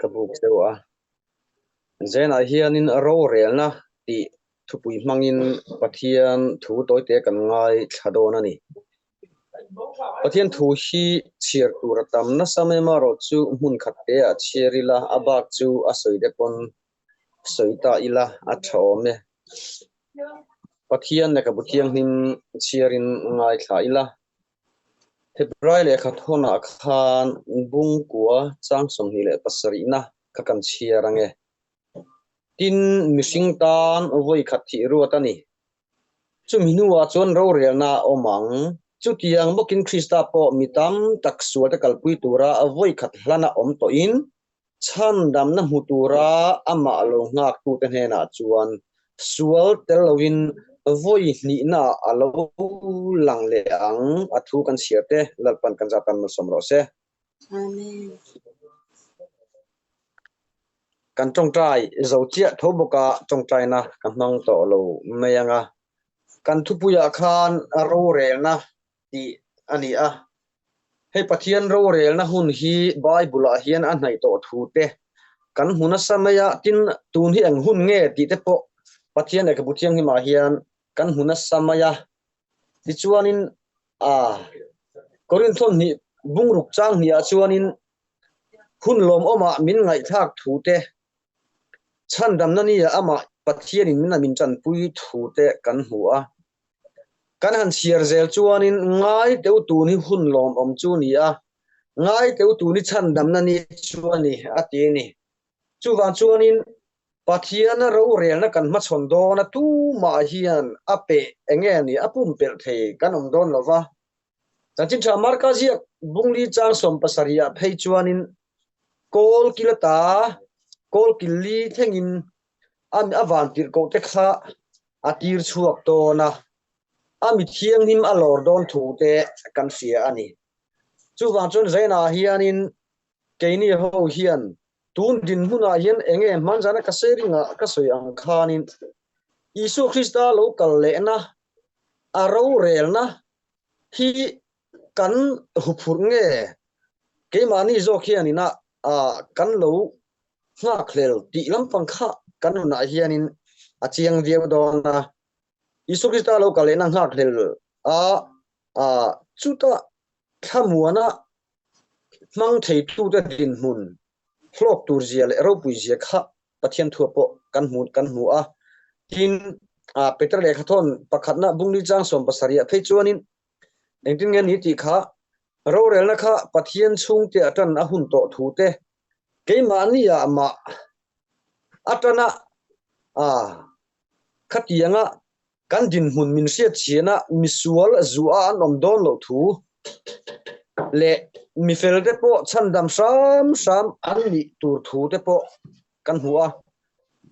Ka buk deuh a. Zenah hianin rorelna tih thupui hmangin Pathian thu tawite kan ngaithla dawn a ni. Pathian thu hi chhiar tur a tam nasa mai amaherawh chu hmun khat te ah chhiar ila a bak chu a sawi te pawn sawi ta ila a tha awm e. Pathian lehkhabu thianghlim chhiarin ngaithla ila. Hebrai lehkha thawnah khan bungkua chang 27na kha kan chhiar ang e. Tin, mihring tan vawi khat thih ruat a ni. Chumi hnuah chuan rorelna a awm ang. Chutiang bawkin Krista pawh mi tam tak sualte kalpui tura vawi khat hlana awm tawhin Chhandamna hmu tura amah lo nghaktute hnenah chuan sual tel loin vawi hnihnaah a lo lang leh ang a thu kan chhiar te Lalpan kan zat tan malsawm rawh se. Amen. Kan tawngtai zo chiah tho bawka tawngtaina ka hmang tawh lo mai ang a. Kan thupuiah khan rorelna tih a ni a. Hei Pathian rorelna hun hi Bible-ah hian a hnaih tawh thu te kan hmu nasa mai a, tin tun hi eng hun nge tih te pawh Pathian Lehkhabu Thianghlimah hian kan hmu nasa mai a. Tichuanin a Korinth hnih bungruk chang hniah chuanin hun lawmawmah min ngaihthlak thu te, chhandamna nia amah Pathianin min a min tanpui thu te kan hmu a. Kan han chhiar zel chuanin ngai teu tun hi hun lawmawm chu ni a, ngai teu tun hi chhandamna ni chu a ni, a ti a ni. Chuvang chuanin Pathiana rorelna kan hmachhawn dawn a, tumah hian a peh eng nge ni, a pumpelh thei kan awm dawn lo va. Chanchin tha Marka ziak bungli chang 70 ah phei chuanin kawl kil ata kawl kil li thlengin a van tirhkoh te kha a tir chhuak dawn a, a mi thianghlim a lawr dawn thu te kan hria a ni. Chuvang chuan Zainah hianin keini ho hian tun dinhmunah hian eng nge hmanzana ka sharing-ah ka sawi ang khanin Isua Krista lo kal lehna a rorelna hi kan huphurh nge keimahni zawk hianin a kan lo nghakhlel tih lampang kha kan nunah hianin a chiang viau dawn a. Isua Krista lo kal lehna nghakhlel a, chuta thlamuana hmang theitute dinhmun hlawk tur zia leh ropui zia kha Pathian thua pawh kan hmu kan hmu a. Tin, Peter lehkhathawn pakhatna bungli chang 70 ah phei chuanin engtin nge ni tih kha rorelna kha Pathian chhungte a tan a hun tawh thu te keimahni ah mah a tana khatianga kan dinhmun min hriat chhiana misual zua an awm dawn loh thu leh mifel te pawh chhandam hram hram an nih tur thu te pawh kan hmu a.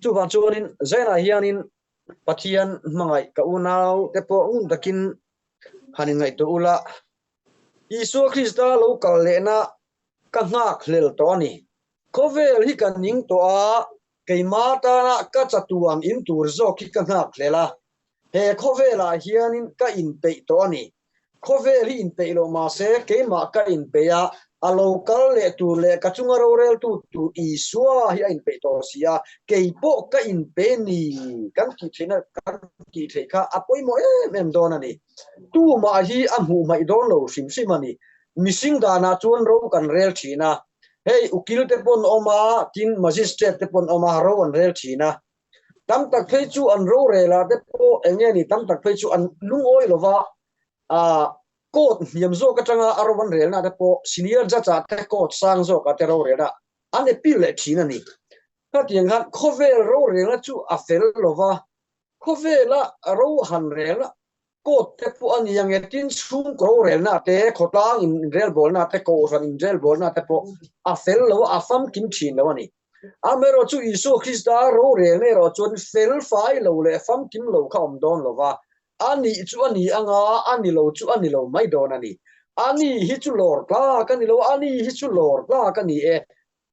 Chuvang chuanin Zainah hianin Pathian hmangaih ka unau te pawh ngun takin han inngaihtuah ula, Isua Krista lo kal lehna ka nghak hlel tawh a ni. Khawvel hi ka ning tawh a, keima tana ka chatuan in tur zawk hi ka nghak hlel a. He khawvelah hianin ka inpeih tawh a ni. Khawvel hi inpeih loh mahse keimah ka inpeih a, a lo kal leh tur leh ka chunga roreltu tur Isua hi a inpeih tawh si a, kei pawh ka inpe ni kan tih theihna kan tih theih kha a pawimawh em em dawn a ni. Tumah hi a hmuh hmaih dawn lo hrim hrim a ni. Mihring danah chuan ro kan rel thin a, hei ukil te pawn awm a, tin magistrate te pawn awm a, ro an rel thin a. Tam tak phei chu an rorelah te pawh eng nge ni tam tak phei chu an lungawi lo va, ah court hniam zawk atanga a ro an relna te pawh senior judge ah te court sang zawkah te rorelna an appeal leh thin a ni. Khatiang khan khawvel rorelna chu a fel lo va, khawvela ro han relna court te pawh a ni ang e, tin chhungkaw rorelna te, khawtlang inrelbawlna te, kohhran inrelbawlna te pawh a fel lo a, a famkim thin lo a ni. Amaherawh chu Isua Krista rorelna erawh chuan fel fai lo leh famkim lo kha awm dawn lo va, a nih chu a ni anga a ni lo chu a ni lo mai dawn a ni. A ni hi chu lawr tlak a ni lo, a ni hi chu lawr tlak a ni e.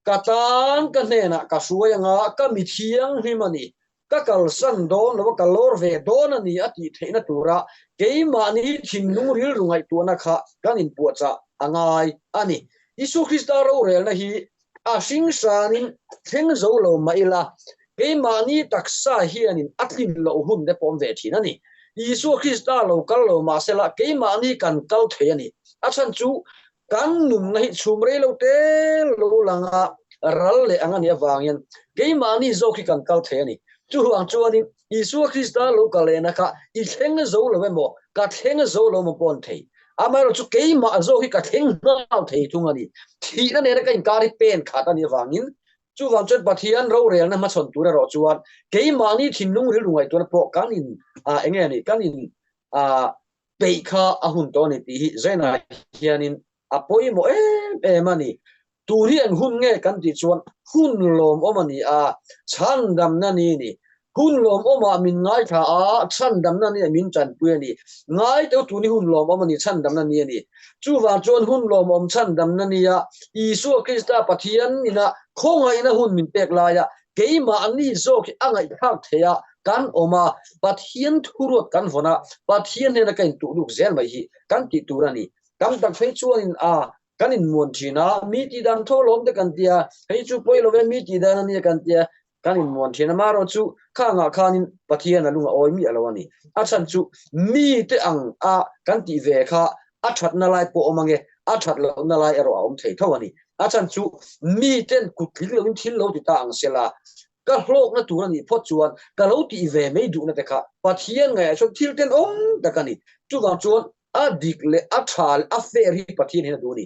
Ka tan ka hnenah ka hruai anga ka mi thianghlim a ni, ka kalsan dawn lo a, ka lawr ve dawn a ni a tih theihna tura keimahni thinlung rilru ngaihtuahna kha kan inpuahchah a ngai a ni. Isua Krista rorelna hi. A hringsanin thleng zo lo mah ila, keimahni taksa hianin a tlin loh hun te pawh awm ve thin a ni. Isua Krista lo kal lo mah sela, keimahni kan kal thei a ni. A chhan chu kan nunna hi chhum rei lo te lo lang a, ral leh ang a nih avangin keimahni zawk hi kan kal thei a ni. Chuhang chuanin Isua Krista lo kal lehna kha i thleng zo lo emaw, ka thleng zo lo emaw pawh an thei. Amaherawhchu chu keimah zawk hi ka thleng nghal thei thung a ni. Thihna nena ka inkar hi pen khat a nih avangin chuvang chuan Pathian rorelna hmachhawn tur erawh chuan keimahni thinlung rilru ngaihtuahna pawh kan in eng nge ni kan in peih kha a hun tawh a ni tih hi Zainah hianin a pawimawh em em a ni. Tur hi eng hun nge kan tih chuan hun lawmawm a ni a, chhandamna ni a ni. Hun lawmawmah min ngaithla a, chhandamna ni ah min tanpui a ni. Ngai teuh tun hi hun lawmawm a ni, chhandamna ni a ni. Chuvang chuan hun lawmawm chhandamna nia Isua Krista Pathian ina khawngaihna hun min pek laia keimahni zawk hi a ngaihthlak theih a, kan awm a, Pathian thuruat kan vawn a, Pathian hnena ka intuhluk zel mai hi kan tih tur a ni. Tam tak phei chuanin a Kan inmuan thin a, mi tih dan tho lawm te kan ti a, hei chu pawi lo ve, mi tih dan a nia kan ti a, kan inmuan thin a. Amaherawh chu khangah khanin Pathian a lung a awi miah lo a ni. A chhan chu mite ang a kan tih ve kha a thatna lai pawh awm ange, a that lohna lai erawh a awm thei tho a ni. A chhan chu miten kut tling loin thil lo ti ta ang sela, ka hlawkna tur a nih phawt chuan ka lo tih ve mai duhna te kha Pathian ngaihah chuan thil tenawm tak a ni. Chuvang chuan A dik leh a tha leh a fair hi Pathian hian a duh a ni.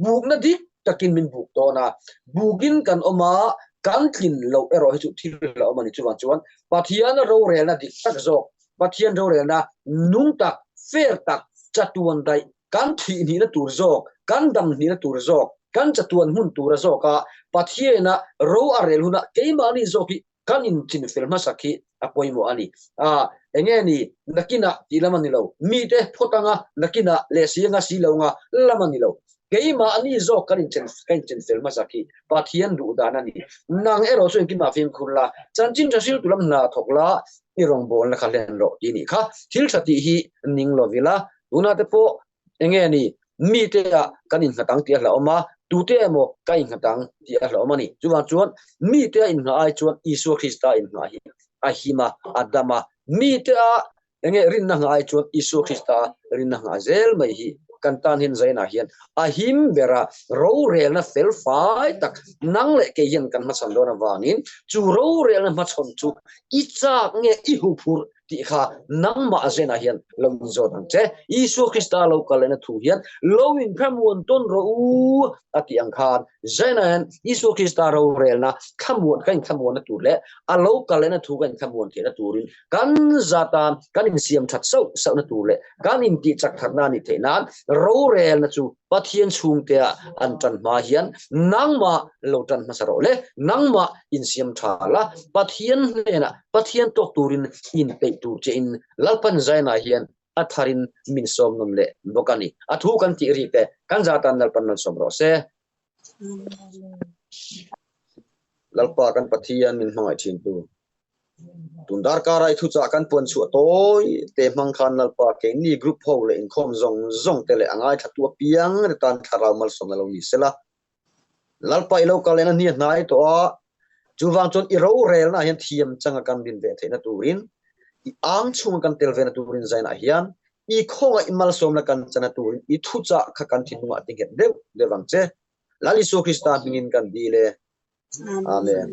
Bukna dik takin min buk dawn a, bukin kan awm a, kan tlin loh erawh hi chu thil a awm a ni. Chuvang chuan Pathian rorelna dik tak zawk, Pathian rorelna nung tak, fair tak, chatuan daih, kan thih hnihna tur zawk, kan dam hnihna tur zawk, kan chatuan hmun tura zawka Pathiana ro a rel hunah keimahni zawk hi Kan inchinfel hmasak hi a pawimawh a ni. A, enge ni, nakinah tih lam a ni lo. Mite phawt anga nakinah leh si anga si lo anga lam a ni lo. Keimahni zawk kan inchen ka inchinfel hmasak hi Pathian duh dan a ni. Nang erawh chu engkimah fimkhur la, chanchin tha hriltu lam hna thawk la, i rawngbawlna kha hlen rawh tih a nih kha. Thil tha tih hi ning lo ila, tunah te pawh Enge ni, mite ah kan innghat ang tih a hlauhawm a, tute emaw ka innghat ang tih a hlauhawm a ni. Chuvang chuan mite a innghah ai chuan Isua Krista innghah hi a him a, a dam a. Mite a enge rinna nghah ai chuan Isua Krista rinna nghah zel mai hi kan tan hian zainah hian a him ber a, rorelna fel fai tak nang leh kei hian kan hmachhawn dawn avangin chu rorelna hmachhawn chu i chak nge i huphurh tih kha nangmah zenah hian lo inzawt ang che. Isua Krista lo kal lehna thu hian lo inthlamuan tawn rawh u a tih ang khan zenah hian Isua Krista rorelna thlamuan kan inthlamuanna tur leh a lo kal lehna thu kan inthlamuan theihna turin kan zata kan insiam that sauh sauhna tur leh kan intih chak thatna a nih theih nan rorelna chu Pathian chhungtea an tan hma hian nangmah lo tan hmasa rawh le, nangmah insiam tha la, Pathian hnenah Pathian tawk turin inpeih tur chein Lalpan Zainah hian a tharin min sawm nawm leh bawk a ni. A thu kan tih ri te kan za tan Lalpan rawn sawm rawh se. Lalpa kan Pathian min hmangaih thin tu. Tun darkara i thuchah kan puan chhuah tawi te hmang khan Lalpa keini group ho leh inkhawm zawng zawng te leh a ngaithla tu apiang te tan thlarau malsawmna lo ni sela. Lalpa i lo kal lehna hni a hnai tawh a, chuvang chuan i rorelnaah hian thiam changa kan din ve theihna turin, i ang chhunga kan tel vena turin zainah hian i khawngaih malsawmna kan chana turin i thuchah kha kan thinlungah ti nghet deuh deuh ang che. Lal Isua Krista hmingin kan dil e. Amen.